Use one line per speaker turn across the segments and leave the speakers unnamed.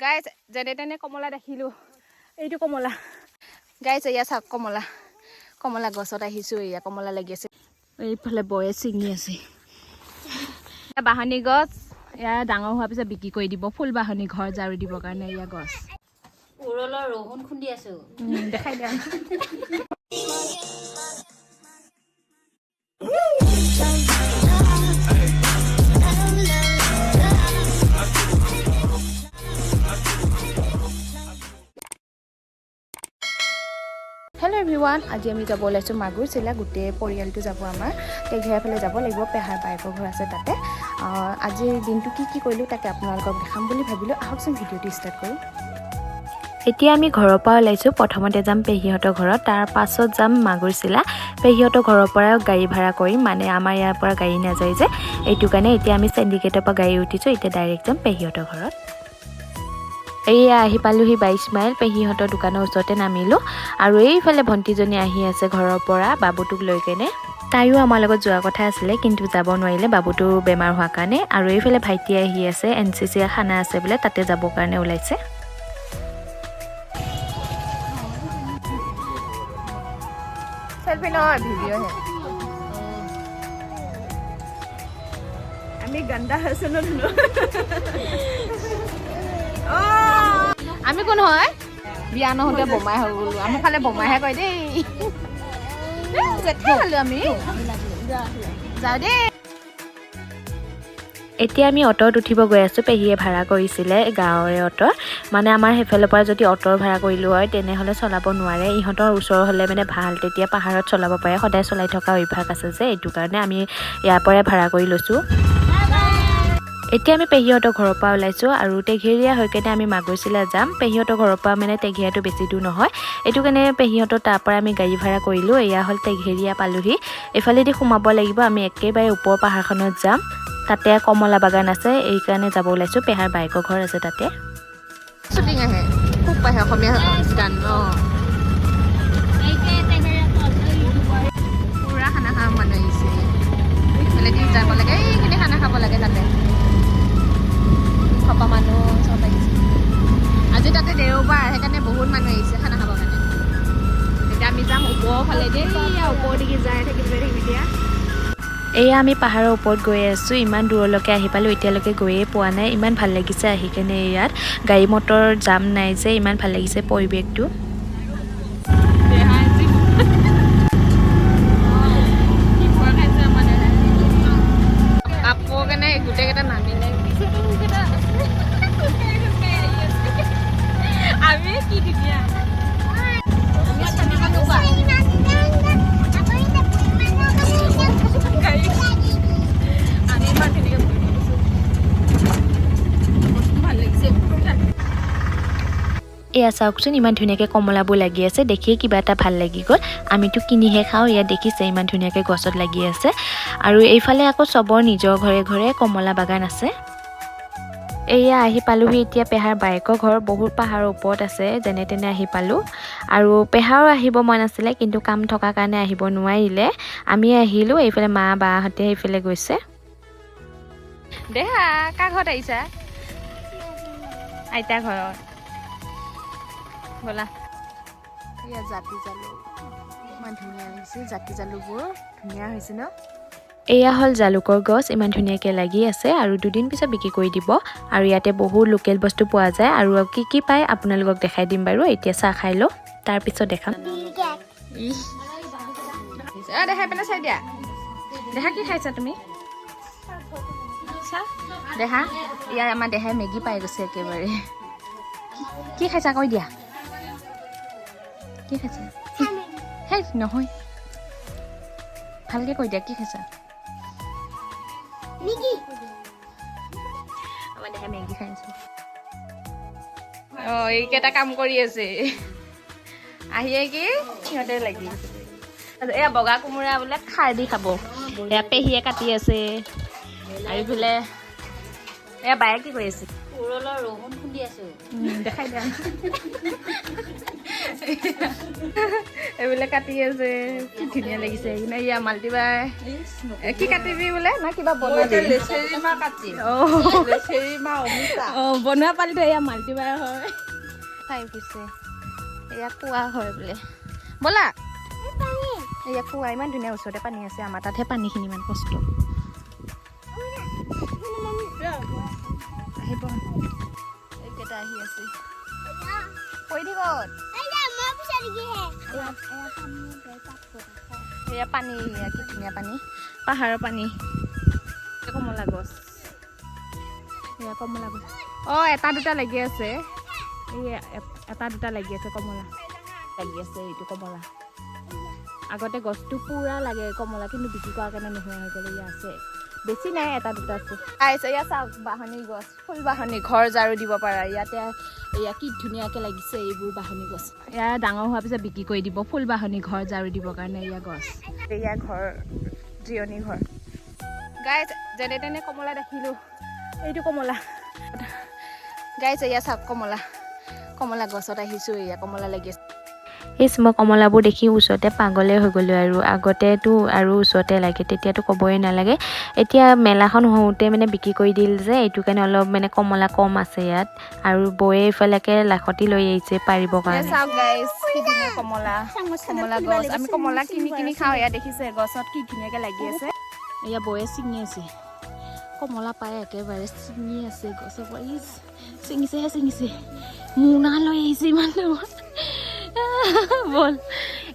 Guys, যেনে তেনে কমলা দেখিলোঁ। এইটো কমলা গাইজ, এয়া চাওক কমলা। কমলা গছত আহিছোঁ, এয়া কমলা লাগি আছে। এইফালে বয়ে ছিঙি আছে। বাঁহনি গছ, এয়া ডাঙৰ হোৱাৰ পিছত বিক্ৰী কৰি দিব। ফুল বাঁহনি, ঘৰ ঝাৰু দিবৰ কাৰণে এয়া গছ।
উৰলৰ ৰহুন খুন্দি আছো।
দেখাই দিয়া। হেল্ল' এভৰিৱান, আজি আমি যাব ওলাইছোঁ মাগুৰ চিলা। গোটেই পৰিয়ালটো যাব আমাৰ। টেঘেৰা ফালে যাব লাগিব, পেহাৰ বায়েকৰ ঘৰ আছে তাতে। আজিৰ দিনটো কি কি কৰিলোঁ, তাকে আপোনালোকক দেখাম বুলি ভাবিলোঁ। আহকচোন, ভিডিঅ'টো ষ্টাৰ্ট কৰোঁ।
এতিয়া আমি ঘৰৰ পৰা ওলাইছোঁ। প্ৰথমতে যাম পেহীহঁতৰ ঘৰত, তাৰ পাছত যাম মাগুৰচিলা। পেহীহঁতৰ ঘৰৰ পৰা গাড়ী ভাড়া কৰিম, মানে আমাৰ ইয়াৰ পৰা গাড়ী নাযায় যে, এইটো কাৰণে। এতিয়া আমি চেণ্ডিকেটৰ পৰা গাড়ী উঠিছোঁ, এতিয়া ডাইৰেক্ট যাম পেহীহঁতৰ ঘৰত। এইয়া আহি পালোহি 22 মাইল, পেহীহঁতৰ দোকানৰ ওচৰতে নামিলোঁ। আৰু এইফালে ভণ্টিজনী আহি আছে ঘৰৰ পৰা বাবুটোক লৈ কেনে। তাইও আমাৰ লগত যোৱা কথা আছিলে, কিন্তু যাব নোৱাৰিলে বাবুটোৰ বেমাৰ হোৱাৰ কাৰণে। আৰু এইফালে ভাইটি আহি আছে, এনচিচি খানা আছে বোলে, তাতে যাবৰ কাৰণে ওলাইছে।
চেলফি নহয়, ভিডিঅ'হে। আমি গন্দা হৈছে ন ধুনু? আমি কোন হয়? বিয়া নহওঁতে বমাই হৈ গ'লো। আমাৰ ফালে বমাইহে কয় দেই। জেঠাই খালো আমি। যাওঁ দেই।
এতিয়া আমি অ'টত উঠিব গৈ আছোঁ। পেহীয়ে ভাড়া কৰিছিলে গাঁৱৰে অ'ট। মানে আমাৰ সেইফালৰ পৰা যদি অ'টৰ ভাড়া কৰিলোঁ হয়, তেনেহ'লে চলাব নোৱাৰে। ইহঁতৰ ওচৰ হ'লে মানে ভাল, তেতিয়া পাহাৰত চলাব পাৰে। সদায় চলাই থকা অভ্যাস আছে যে, এইটো কাৰণে আমি ইয়াৰ পৰাই ভাড়া কৰি লৈছোঁ। এতিয়া আমি পেহীহঁতৰ ঘৰৰ পৰা ওলাইছোঁ আৰু টেঘেৰীয়া হৈ কেনে আমি মাগুৰচিলা যাম। পেহীহঁতৰ ঘৰৰ পৰা মানে টেঘেৰিয়াটো বেছি দূৰ নহয়, এইটো কাৰণে পেহীহঁতৰ তাৰ পৰা আমি গাড়ী ভাড়া কৰিলোঁ। এয়া হ'ল টেঘেৰীয়া পালোহি। এইফালেদি সোমাব লাগিব, আমি একেবাৰে ওপৰ পাহাৰখনত যাম। তাতে কমলা বাগান আছে, এইকাৰণে যাব ওলাইছোঁ। পেহাৰ বায়েকৰ ঘৰ আছে তাতে।
শ্বুটিং আহে, খুব আহে অসমীয়া গান। অঁ, পুৰা খানা খাব মানুহ আহিছে। এইফালেদি যাব লাগে, এইখিনি খানা খাব লাগে। তাতে থকা মানুহ চব আহিছে। আজি তাতে দেওবাৰ, সেইকাৰণে বহুত মানুহ আহিছে খানা খাবৰ কাৰণে। এতিয়া আমি যাম ওপৰৰ ফালে দেই। ওপৰ দিগি যাই থাকিম, গৈ থাকিম এতিয়া।
এয়া আমি পাহাৰৰ ওপৰত গৈ আছোঁ। ইমান দূৰলৈকে আহি পালোঁ, এতিয়ালৈকে গৈয়ে পোৱা নাই। ইমান ভাল লাগিছে আহি কেনে ইয়াত। গাড়ী মটৰ জাম নাই যে, ইমান ভাল লাগিছে পৰিৱেশটো।
দেহা আজি কি ভয় খাইছে আমাৰ দেহাই। কাপোৰ কাৰণে গোটেইকেইটা নামিলে। পিছতো খোজকাঢ়ি খোজকাঢ়ি আহি আছে। আমি কি ধুনীয়া, আমি চানি মানুহ কোৱা। গাড়ী আমি ইমান ধুনীয়াকৈ বহি থাকিছোঁ, বস্তু ভাল লাগিছে।
এয়া চাওকচোন, ইমান ধুনীয়াকৈ কমলাবোৰ লাগি আছে। দেখিয়ে কিবা এটা ভাল লাগি গ'ল। আমিতো কিনিহে খাওঁ, ইয়াত দেখিছে ইমান ধুনীয়াকৈ গছত লাগি আছে। আৰু এইফালে আকৌ চবৰ নিজৰ ঘৰে ঘৰে কমলা বাগান আছে। এয়া আহি পালোহি এতিয়া পেহাৰ বায়েকৰ ঘৰ। বহুত পাহাৰৰ ওপৰত আছে, যেনে তেনে আহি পালোঁ। আৰু পেহাৰো আহিব মন আছিলে, কিন্তু কাম থকাৰ কাৰণে আহিব নোৱাৰিলে। আমি আহিলোঁ। এইফালে মা বাহঁতে এইফালে গৈছে।
দেহা, কাৰ ঘৰত আহিছা? আইতা ঘৰত ব'লা। এয়া জাতি জালুক, ইমান ধুনীয়া লাগিছে। জাতি জালুকবোৰ ধুনীয়া হৈছে ন?
এয়া হ'ল জালুকৰ গছ, ইমান ধুনীয়াকৈ লাগি আছে আৰু দুদিন পিছত বিক্ৰী কৰি দিব। আৰু ইয়াতে বহুত লোকেল বস্তু পোৱা যায়। আৰু কি কি পায় আপোনালোকক দেখাই দিম বাৰু। এতিয়া চাহ খাই লওঁ, তাৰপিছত দেখাম।
অ দেখাই পেলাই চাই দিয়া। দেহা, কি খাইছা তুমি? চাহ। দেহা, ইয়াৰ আমাৰ দেহাই মেগী পাই গৈছে একেবাৰে। কি খাইছা কৈ দিয়া, কি খাইছা? হেই নহয়, ভালকে কৈ দিয়া, কি খাইছা? আমাৰ দেহাই মেগী খাই আছে। অঁ, এইকেইটা কাম কৰি আছে। আহিয়ে কি সিহঁতে লাগি আছে। এয়া বগা কোমোৰা বোলে খাৰ দি খাব। এয়া পেহীয়ে কাটি আছে। আৰু এইফালে এয়া বায়ে কি কৰি আছে?
উৰলৰ ৰহুন খুন্দি আছো।
দেখাই দিয়া। এইবিলাক কাটি আছে, কি ধুনীয়া লাগিছে। এয়া মাল্টিবাই কি কাটিবি বোলে না কিবা বনাবি? অঁ, বনোৱা পালিটো এয়া মাল্টিবাই হয়। চাই ফুৰিছে, এয়া কোৱা হয় বোলে। ব'লা, এয়া কোৱা, ইমান ধুনীয়া ওচৰতে পানী আছে। আমাৰ তাতহে পানীখিনি ইমান কষ্ট। আহিব, এইকেইটা আহি আছে। পৰি থাকত। এয়া পানী, এয়া কি ধুনীয়া পানী, পাহাৰৰ পানী। কমলা গছ, এয়া কমলা গছ। অঁ, এটা দুটা লাগি আছে। এয়া এটা দুটা লাগি আছে, কমলা লাগি আছে। এইটো কমলা, আগতে গছটো পূৰা লাগে কমলা, কিন্তু বিক্ৰী কৰাৰ কাৰণে নোহোৱা হৈ গ'ল। এয়া আছে, বেছি নাই, এটা দুটা আছে। আহিছে, এয়া চাওক, বাঁহনি গছ, ফুল বাঁহনি, ঘৰ ঝাৰু দিব পাৰা ইয়াতে। এয়া কি ধুনীয়াকৈ লাগিছে এইবোৰ বাঁহনি গছ। এয়া ডাঙৰ হোৱাৰ পিছত বিক্ৰী কৰি দিব, ফুল বাঁহনি, ঘৰ ঝাৰু দিবৰ কাৰণে এয়া গছ। এয়া ঘৰ, জিৰণি ঘৰ। গাইজ, যেনে তেনে কমলা দেখিলোঁ, এইটো কমলা। গাইজ, এয়া চাওক কমলা, কমলা গছত আহিছোঁ, এয়া কমলা লাগি আছে।
ইচ, মই কমলাবোৰ দেখি ওচৰতে পাগলে হৈ গ'লোঁ আৰু। আগতেতো আৰু ওচৰতে লাগে, তেতিয়াতো ক'বই নালাগে। এতিয়া মেলাখন হওঁতে মানে বিক্ৰী কৰি দিল যে, এইটো কাৰণে অলপ মানে কমলা কম আছে ইয়াত। আৰু বৌয়ে এইফালেকে লাখতি লৈ আহিছে পাৰিবৰ কাৰণে।
চাওক গাইজ, কি ধুনীয়া কমলা, কমলা গছ। আমি কমলা কিনি কিনি খাওঁ। এয়া দেখিছে, গছত কি ধুনীয়াকৈ লাগি আছে। এয়া বৌয়ে ছিঙি আছে কমলা, পাই একেবাৰে ছিঙি আছে গছৰ পৰা। ইচ, ছিঙিছেহে ছিঙিছে, মোনা লৈ আহিছে ইমান ডাঙৰ। ব'ল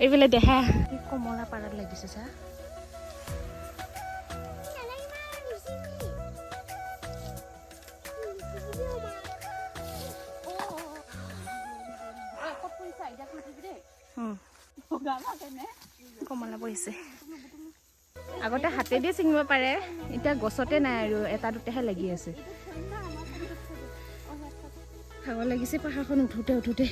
এইফালে দেখা, কি কমলা পাৰাত লাগিছে চা। কমলা পৰিছে। আগতে হাতেদি ছিঙিব পাৰে, এতিয়া গছতে নাই আৰু, এটা দুটাহে লাগি আছে। ভাগৰ লাগিছে পাহাৰখন উঠোতে উঠোতে।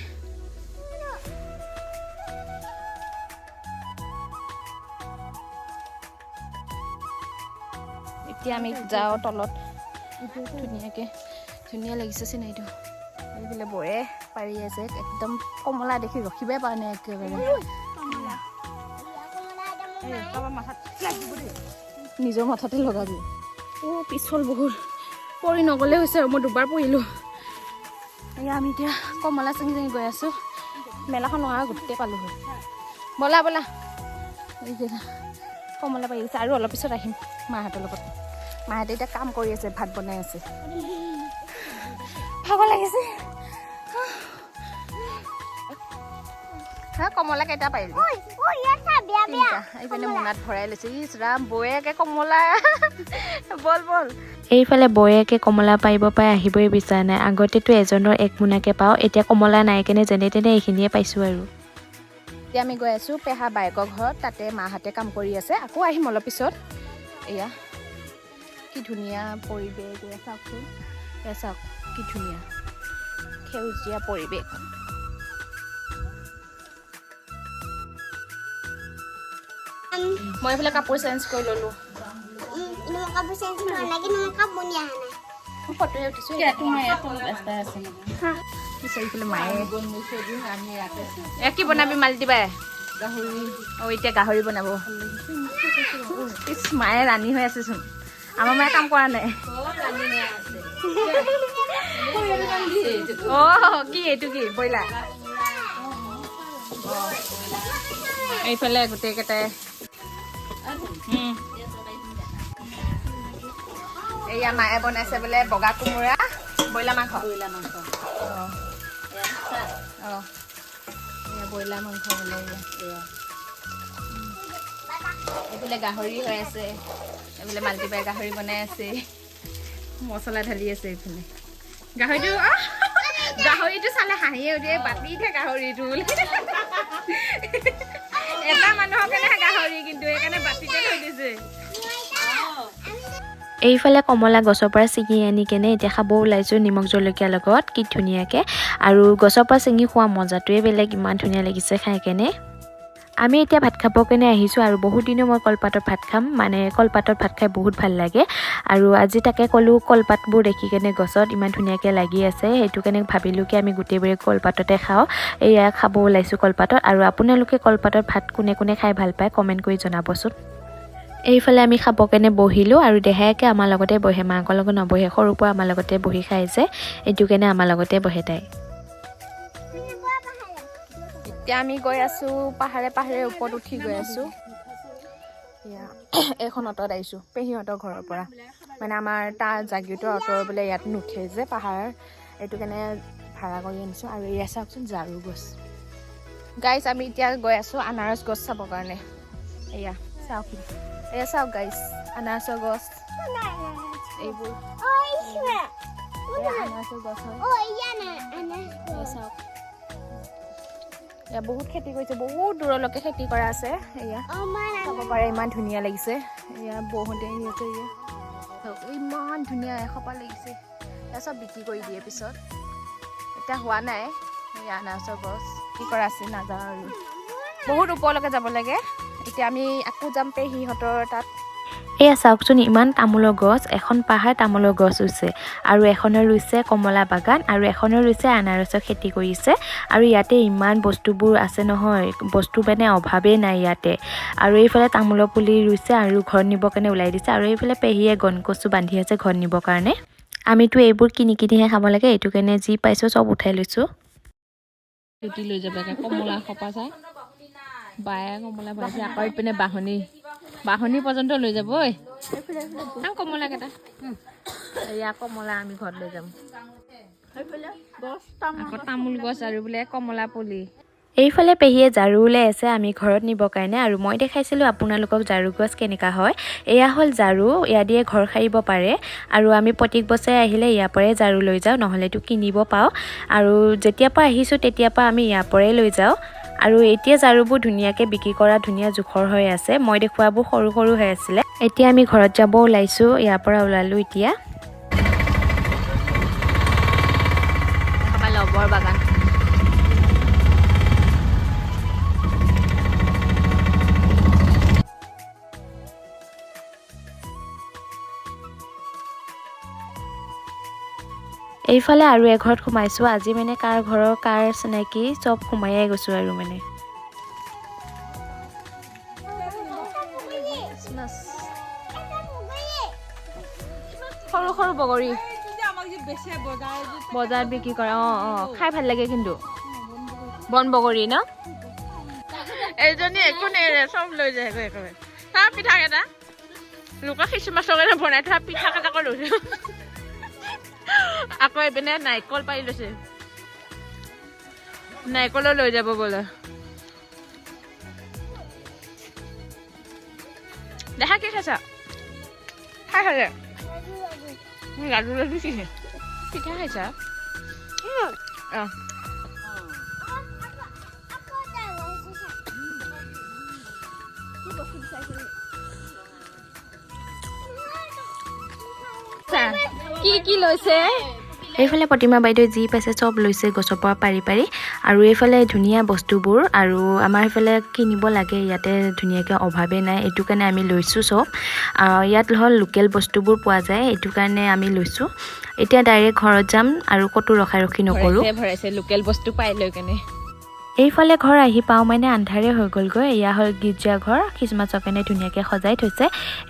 এতিয়া আমি যাওঁ তলত, ধুনীয়াকৈ, ধুনীয়া লাগিছে চিনাৰীটো। এইফালে বৌয়ে পাৰি আছে, একদম কমলা দেখি ৰখিবই পৰা নাই একেবাৰে। নিজৰ মাথাতে লগাবি। অ', পিছল বহুত, পৰি নগ'লে হৈছে আৰু, মই দুবাৰ পৰিলোঁ। এয়া আমি এতিয়া কমলা চিঙি চিঙি গৈ আছোঁ। মেলাখন অহা গোটেই পালোহি। ব'লা ব'লা, এইকেইটা কমলা পাৰি আছে। আৰু অলপ পিছত আহিম মাহঁতৰ লগত। মাহঁতে এতিয়া কাম কৰি আছে, ভাত বনাই আছে। ভাগৰ লাগিছে। হা, কমলা কেইটা পাৰিলি? তিনিটা। এইপিনে মোনাত ভৰাই লৈছে। ইচ ৰাম, বৌয়েকে কমলা। বল বল।
এইফালে বৌয়েকে কমলা পাৰিব পাই আহিবই বিচৰা নাই। আগতেতো এজনৰ এক মোনাকে পাওঁ, এতিয়া কমলা নাই কেনে যেনে তেনে এইখিনিয়ে পাইছোঁ আৰু।
এতিয়া আমি গৈ আছোঁ পেহা বায়েকৰ ঘৰত, তাতে মাহঁতে কাম কৰি আছে। আকৌ আহিম অলপ পিছত। এয়া কি ধুনীয়া পৰিৱেশ, এয়া চাওকচোন, এয়া চাওক কি ধুনীয়া সেউজীয়া পৰিৱেশ। মই এইফালে কাপোৰ চেঞ্জ কৰি ল'লোঁ। ফটোহে উঠিছোঁ। এইফালে মায়ে এয়া কি বনাবি মালতীবাই? অঁ, এতিয়া গাহৰি বনাব। ইচ, মায়ে ৰাণী হৈ আছেচোন, আমাৰ মায়ে কাম কৰা নাই। অঁ, কি এইটো, কি ব্ৰইলাৰ? এইফালে গোটেইকেইটাই। এয়া মায়ে বনাইছে বোলে বগা কোমোৰা, ব্ৰইলাৰ মাংস। অঁ অঁ, এয়া ব্ৰইলাৰ মাংস বোলে এয়া। এইফালে গাহৰি হৈ আছে, এইফালে মালতীবাই গাহৰি বনাই আছে, মছলা ঢালি আছে এইফালে। গাহৰিটো, গাহৰিটো চালে হাঁহিয়ে উঠে, বাতিতহে গাহৰিটো বোলে। এটা মানুহৰ কাৰণেহে গাহৰি, কিন্তু সেইকাৰণে বাতিতে থৈ দিছে।
এইফালে কমলা গছৰ পৰা ছিঙি আনি কেনে এতিয়া খাব ওলাইছোঁ নিমখ জলকীয়াৰ লগত, কি ধুনীয়াকৈ। আৰু গছৰ পৰা ছিঙি খোৱা মজাটোৱে বেলেগ, ইমান ধুনীয়া লাগিছে খাই কেনে। আমি এতিয়া ভাত খাবৰ কাৰণে আহিছোঁ আৰু বহুত দিনো মই কলপাতত ভাত খাম, মানে কলপাতত ভাত খাই বহুত ভাল লাগে। আৰু আজি তাকে ক'লোঁ, কলপাতবোৰ দেখি কেনে গছত ইমান ধুনীয়াকৈ লাগি আছে, সেইটো কাৰণে ভাবিলোঁ কি আমি গোটেইবোৰে কলপাততে খাওঁ। এয়া খাব ওলাইছোঁ কলপাতত। আৰু আপোনালোকে কলপাতত ভাত কোনে কোনে খাই ভাল পায় কমেণ্ট কৰি জনাবচোন। এইফালে আমি খাব কাৰণে বহিলোঁ আৰু দেহায়েকে আমাৰ লগতে বহে, মাকৰ লগত নবহে, সৰুৰ পৰা আমাৰ লগতে বহি খাই যে, এইটো কাৰণে আমাৰ লগতে বহে তাই।
এতিয়া আমি গৈ আছোঁ পাহাৰে পাহাৰে ওপৰত উঠি গৈ আছোঁ। এয়া এইখন অটত আহিছোঁ পেহীহঁতৰ ঘৰৰ পৰা, মানে আমাৰ তাৰ জাগিৰোডৰ অটৰ বোলে ইয়াত নুঠে যে পাহাৰ, এইটো কাৰণে ভাড়া কৰি আনিছোঁ। আৰু এয়া চাওকচোন ঝাৰু গছ। গাইজ আমি এতিয়া গৈ আছোঁ আনাৰস গছ চাবৰ কাৰণে। এয়া চাওক, এয়া চাওক গাইজ আনাৰসৰ গছ, এইবোৰ এয়া আনাৰসৰ গছ হয়। এয়া চাওক, এয়া বহুত খেতি কৰিছে, বহুত দূৰলৈকে খেতি কৰা আছে। এয়া চাব পাৰে, ইমান ধুনীয়া লাগিছে। এয়া বৌহঁতে আহি আছে। এয়া চাওক, ইমান ধুনীয়া এসোপা লাগিছে। এয়া চব বিক্ৰী কৰি দিয়ে পিছত, এতিয়া হোৱা নাই। এয়া আনাৰসৰ গছ কি কৰা আছে নাযাওঁ আৰু, বহুত ওপৰলৈকে যাব লাগে। এতিয়া আমি আকৌ যাম পেহীহঁতৰ তাত।
এয়া চাওকচোন ইমান তামোলৰ গছ, এখন পাহাৰ তামোলৰ গছ ৰুইছে আৰু এখনৰ ৰুইছে কমলা বাগান আৰু এখনৰ ৰুইছে আনাৰসৰ খেতি কৰিছে। আৰু ইয়াতে ইমান বস্তুবোৰ আছে নহয়, বস্তু মানে অভাৱেই নাই ইয়াতে। আৰু এইফালে তামোলৰ পুলি ৰুইছে আৰু ঘৰত নিবৰ কাৰণে ওলাই দিছে। আৰু এইফালে পেহীয়ে গনকচু বান্ধি আছে ঘৰত নিবৰ কাৰণে। আমিতো এইবোৰ কিনি কিনিহে খাব লাগে, এইটো কাৰণে যি পাইছোঁ চব উঠাই লৈছোঁ।
ৰুটি লৈ যাব একে কমলা খোপা চাই বায়ে কমলা ভৰাইছে। আকৌ ইপিনে বাঁহনি, বাঁহনি পৰ্যন্ত লৈ যাব ঐ। কমলা কেইটা, এয়া কমলা আমি ঘৰত লৈ যাম। আকৌ তামোল গছ আৰু বোলে কমলা পুলি।
এইফালে পেহীয়ে ঝাৰু ওলাই আছে আমি ঘৰত নিবৰ কাৰণে। আৰু মই দেখাইছিলোঁ আপোনালোকক ঝাৰু গছ কেনেকুৱা হয়। এয়া হ'ল ঝাৰু, এয়া দিয়ে ঘৰ সাৰিব পাৰে। আৰু আমি প্ৰত্যেক বছৰে আহিলে ইয়াৰ পৰাই ঝাৰু লৈ যাওঁ, নহ'লেতো কিনিব পাওঁ। আৰু যেতিয়াৰ পৰা আহিছোঁ তেতিয়াৰ পৰা আমি ইয়াৰ পৰাই লৈ যাওঁ। আৰু এতিয়া ঝাৰুবোৰ ধুনীয়াকৈ বিক্ৰী কৰা ধুনীয়া জোখৰ হৈ আছে, মই দেখুৱাবোৰ সৰু সৰু হৈ আছিলে। এতিয়া আমি ঘৰত যাব ওলাইছোঁ, ইয়াৰ পৰা ওলালোঁ এতিয়া।
আমাৰ লবৰ বাগান।
এইফালে আৰু এঘৰত সোমাইছোঁ। আজি মানে কাৰ ঘৰৰ কাৰ চিনাকি চব সোমায়ে গৈছোঁ আৰু মানে।
সৰু সৰু বগৰী বজাৰত বিক্ৰী কৰে। অঁ অঁ, খাই ভাল লাগে কিন্তু বন বগৰী ন। এইজনী একো নেৰে, চব লৈ যায় একেবাৰে। তাৰ পিঠা কেইটা লোকৰ খ্ৰীষ্টমাছৰ কাৰণে বনাই থোৱা পিঠা কেইটাকো লৈছোঁ। আকৌ এইপিনে নাৰিকল পাৰি লৈছে, নাৰিকলো লৈ যাব বোলে। দেখা কি খাইছা? খাই খালে লাডু লাডু কি পিঠা খাইছা? অঁ, কি কি লৈছে?
এইফালে প্ৰতিমা বাইদেউ যি পাইছে চব লৈছে গছৰ পৰা পাৰি পাৰি। আৰু এইফালে ধুনীয়া বস্তুবোৰ, আৰু আমাৰ এইফালে কিনিব লাগে, ইয়াতে ধুনীয়াকৈ অভাৱেই নাই, এইটো কাৰণে আমি লৈছোঁ চব। ইয়াত হ'ল লোকেল বস্তুবোৰ পোৱা যায়, এইটো কাৰণে আমি লৈছোঁ। এতিয়া ডাইৰেক্ট ঘৰত যাম আৰু ক'তো ৰখাৰখি নকৰোঁ।
ভৰাইছে লোকেল বস্তু পাই লৈ কেনে।
এইফালে ঘৰ আহি পাওঁ মানে আন্ধাৰে হৈ গ'লগৈ। এয়া হ'ল গীৰ্জা ঘৰ, খ্ৰীষ্টমাছৰ কাৰণে ধুনীয়াকৈ সজাই থৈছে।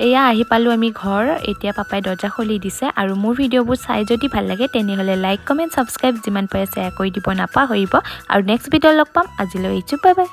এয়া আহি পালোঁ আমি ঘৰ। এতিয়া পাপাই দৰ্জা খুলি দিছে। আৰু মোৰ ভিডিঅ'বোৰ চাই যদি ভাল লাগে তেনেহ'লে লাইক, কমেণ্ট, ছাবস্ক্ৰাইব যিমান পাৰে শ্বেয়াৰ কৰি দিব নাপাহৰিব। আৰু নেক্সট ভিডিঅ'ত লগ পাম। আজিলৈ আহিছোঁ, বাই বাই।